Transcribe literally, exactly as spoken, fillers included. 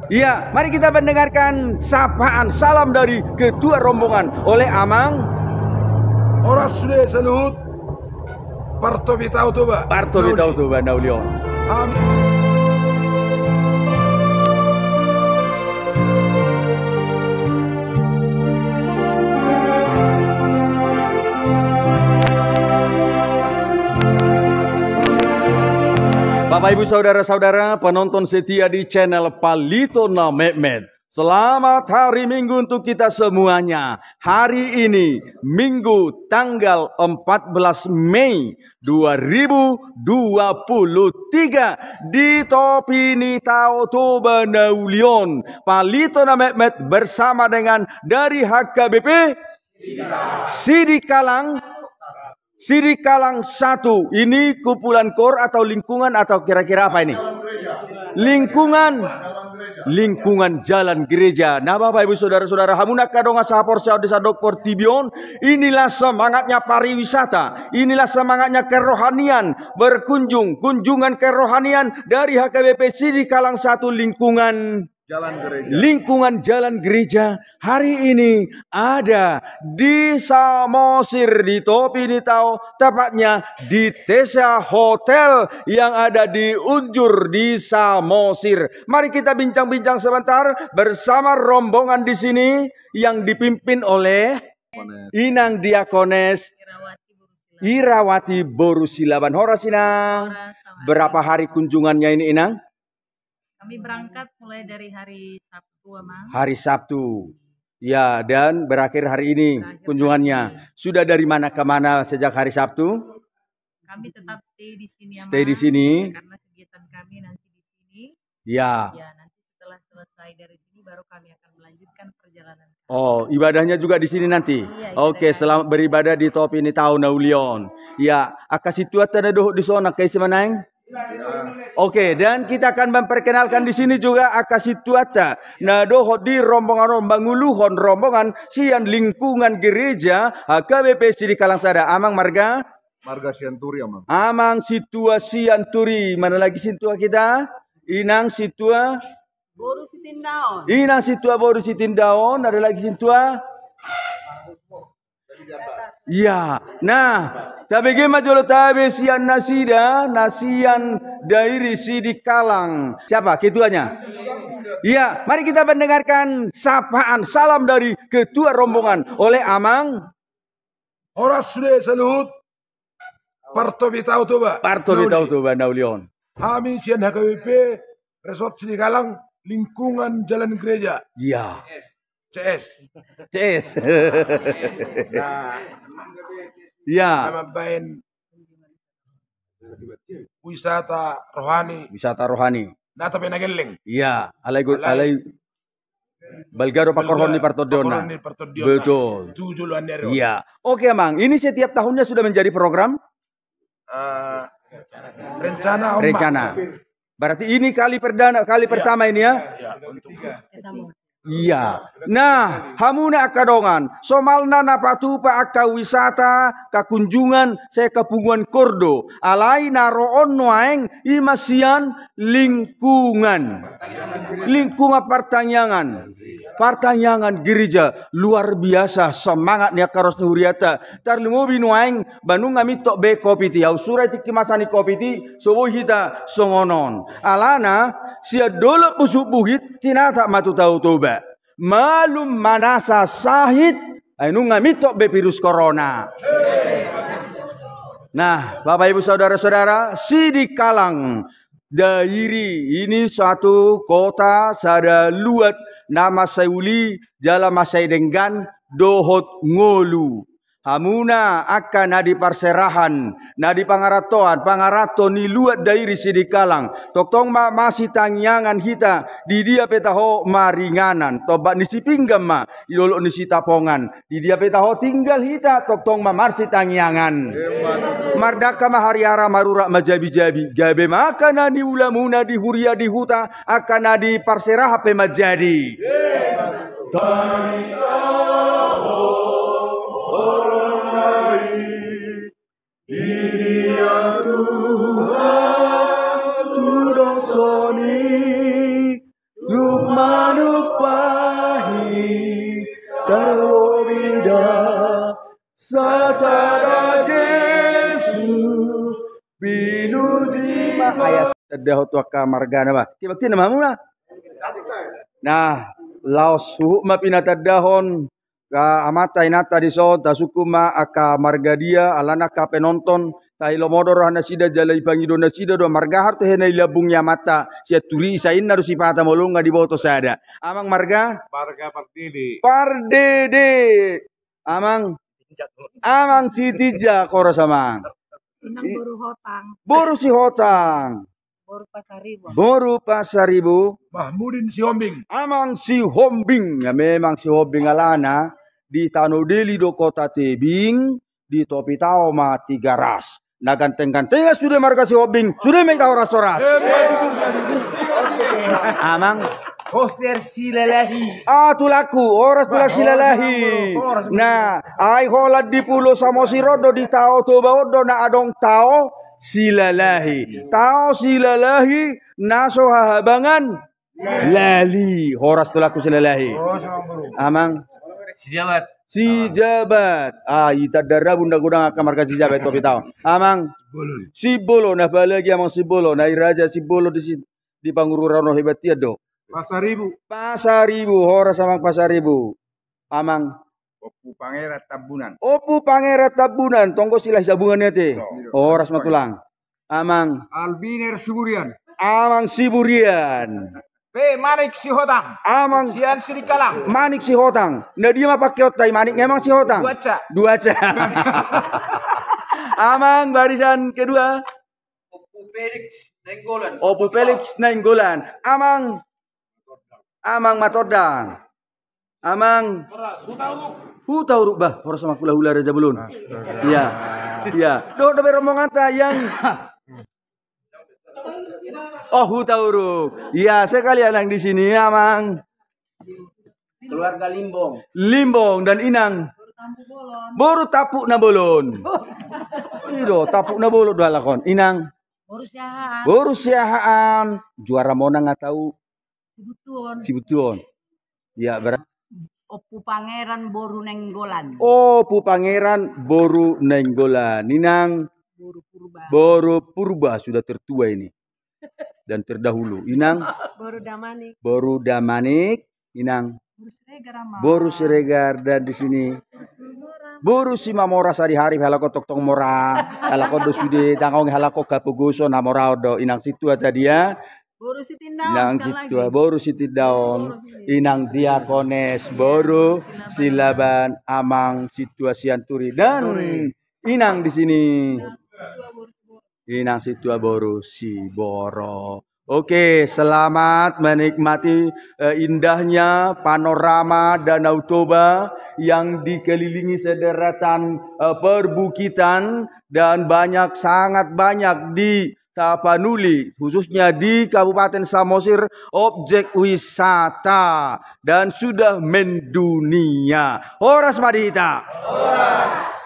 Iya, mari kita mendengarkan sapaan salam dari ketua rombongan oleh Amang. Horas sude saluhut. Partopi Tao Toba. Partopi Tao Toba na uli on. Amin. Bapak, Ibu, saudara-saudara, penonton setia di channel Palito na Metmet. Selamat hari Minggu untuk kita semuanya. Hari ini, Minggu, tanggal empat belas Mei dua ribu dua puluh tiga, di Topi ni Tao Toba na uli on, Palito na Metmet bersama dengan dari H K B P Sidikalang, Sidikalang satu. Ini kumpulan kor atau lingkungan atau kira-kira apa ini? Lingkungan, lingkungan jalan gereja. Nah, Bapak, Ibu, saudara-saudara, hamu na angka dongan sahaporseaon di sandok portibi on, inilah semangatnya pariwisata, inilah semangatnya kerohanian, berkunjung, kunjungan kerohanian dari H K B P Sidikalang satu, lingkungan Jalan Gereja. Lingkungan Jalan Gereja hari ini ada di Samosir, di Topi ni Tao, tepatnya di Tesa Hotel yang ada di Unjur di Samosir. Mari kita bincang-bincang sebentar bersama rombongan di sini yang dipimpin oleh Inang Diakones Irawati Boru Silaban. Horas, Inang. Horas, Amang. Berapa hari kunjungannya ini, Inang? Kami berangkat mulai dari hari Sabtu, Amang. Hari Sabtu. Ya, dan berakhir hari ini kunjungannya. Berakhir hari ini. Sudah dari mana ke mana sejak hari Sabtu? Kami tetap stay di sini, Amang. Stay di sini. Karena kegiatan kami nanti di sini. Ya. Ya, nanti setelah selesai dari sini baru kami akan melanjutkan perjalanan kami. Oh, ibadahnya juga di sini nanti? Iya, ibadah kami di sini. Oke, selamat beribadah di Topi ni Tao na uli on. Ya, angka sintuanta na dohot di son, angka ise ma naeng? Oke, dan kita akan memperkenalkan di sini juga angka sintuanta na dohot di rombongan on, manguluhon rombongan sian lingkungan gereja H K B P Sidikalang sada. Amang, marga? Marga Sianturi, Amang. Amang sintua Sianturi. Mana lagi sintua kita? Inang sintua? Boru Sitindaon. Inang sintua Boru Sitindaon. Ada lagi sintua? Iya. Nah, tabege ma jolo tabe sian nasida, na sian dairi Sidikalang. Siapa ketuanya? Iya, mari kita mendengarkan sapaan salam dari ketua rombongan oleh Amang. Horas sude saluhut. Partopi Tao Toba. Partopi Tao Toba na uli on. Hami sian H K B P Resort Sidikalang, lingkungan Jalan Gereja. Iya. C S. C S. Nah. Iya. Sama baen wisata rohani. Wisata rohani. Nah, tapi na gelleng. Iya, alai go-, alai, alai balga do pakorhon ni partondionna. Pakorhon ni partondionna. Betul. Tu joloan ni ari on. Iya. Oke, Amang. Ini setiap tahunnya sudah menjadi program? Eh, rencana, Amang. Rencana. Berarti ini kali perdana, kali pertama ini ya? Iya, iya, untuk. Iya. Nah, hamuna angka dongan, somalna na patupa angka wisata, angka kunjungan, sai angka punguan kor do. Alai na ro on nuaeng, i ma sian lingkungan. Lingkungan partangiangan. Partangiangan gereja luar biasa, semangat ni angka ros ni huriata. Tarlumobi nuaeng, ba nunga mintor be Covid i, au sura i tingki masa ni Covid i, so boi hita songon on. Alana, sian dolok Pusuk Buhit, tinatap ma tu Tao Toba. Malum manasa sahit, ai nunga mintor be virus corona. Nah, Bapak Ibu Saudara-saudara, Sidikalang, Dairi, ini satu kota, sada luat, na mansai uli, jala mansai denggan, dohot ngolu. Hamuna angka na di parserahan, na di pangarantoan, pangaranto ni luat Dairi Sidikalang. Tongtong ma marsitangiangan hita, di dia pe taho maringanan. Tombak ni Sipinggan ma, di dolok ni Sitapongan. Di dia pe taho tinggal hita, tongtong ma marsitangiangan. Mardangka ma hariara, marurat ma jabijabi. Gabe ma angka na niulamuna di huria di huta, angka na di parserahan pe manjadi. Di dia Tuhan tu dosa ni, tuk ma Aya tandahon tu angka margana ba. Kebaktian ma hamu na. Nah, laos suhut ma pinatandahon. Amanta inanta dison, tasungkun ma angka marga dia, alana angka penonton, tailo modor roha nasida jala ipangido nasida do marga harte hena i lambung ni amanta, sian turi i sainna do sipata molo nga diboto sada. Amang marga? Marga Pardede. Pardede. Amang? Amang Sitinjak, horas amang. Inang boru Hotang. Boru Sihotang. Boru Pasaribu. Boru Pasaribu. Mahmudin Sihombing. Amang Sihombing. Ya memang Sihombing alana di Tano Deli do kota Tebing, di topi tao ma Tigaras. Na ganteng-gantengan sude marga Sihombing, sude ma hita horas-horas. Amang. Hoser Silalahi. Ah, tulangku, horas tulang Silalahi. Nah, ai holan di Pulo Samosir on do, di Tao Toba on do na adong Tao Silalahi. Tao Silalahi na so hahabangan lali. Horas tulangku Silalahi. Amang. Sijabat. Sijabat. Ah, itanda rabun da godang angka marga Sijabat topi tao. Amang. Simbolon. Apalagi Amang Simbolon. Nai raja Simbolon di si-, di Pangururan on hebat ia do. Pasaribu. Pasaribu, horas Amang Pasaribu. Amang. Ompu Pangeran Tambunan. Ompu Pangeran Tambunan, tonggo Silahi Sabungan ia te. Horas ma tulang. Amang. Albiner Siburian. Amang Siburian. Pe Manik Sihotang. Amang. Sian Sidikalang. Manik Sihotang. Na dia ma pake otai Manik memang Sihotang. Duaca. Duaca. Amang barisan kedua. Ompu Felix Nainggolan. Ompu Felix Nainggolan. Amang. Amang Matondang. Amang. Hutauruk. Hutauruk bah, horas Amang hula-hula Raja Bolon. Iya. Iya. Dohot dope rombonganta yang. Oh, Hutauruk. Iya, sekalian yang di sini Amang. Keluarga Limbong. Limbong dan Inang. Boru Tampuk Nabolon. Ido, Tampuk Nabolon do halak on. Inang. Boru Siahaan. Boru Siahaan. Juara Monang atau Sibutuon. Sibutuon. Ya, ber- Ompu Pangeran boru Nainggolan. Ompu Pangeran boru Nainggolan. Inang. Boru Purba. Boru Purba sudah tertua ini. Dan terdahulu. Inang. Boru Damanik. Boru Damanik. Inang. Boru Siregar, Amang. Boru Siregar dan di sini. Boru Simamora. Boru Simamora sadihari halak on tongtong mora. Halak on do sude tanggong halak on kapogoso na mora on do Inang Sintua tadi ya. Boru Sitindaon. Inang Sintua, boru Sitindaon. Inang Diakones, boru Silaban, Amang Sintua Sianturi dan Inang di sini. Inang Sintua boru Siboro. Oke, selamat menikmati, eh, indahnya panorama Danau Toba yang dikelilingi sederetan, eh, perbukitan dan banyak, sangat banyak di Tapanuli, khususnya di Kabupaten Samosir, objek wisata dan sudah mendunia. Horas ma di hita. Horas.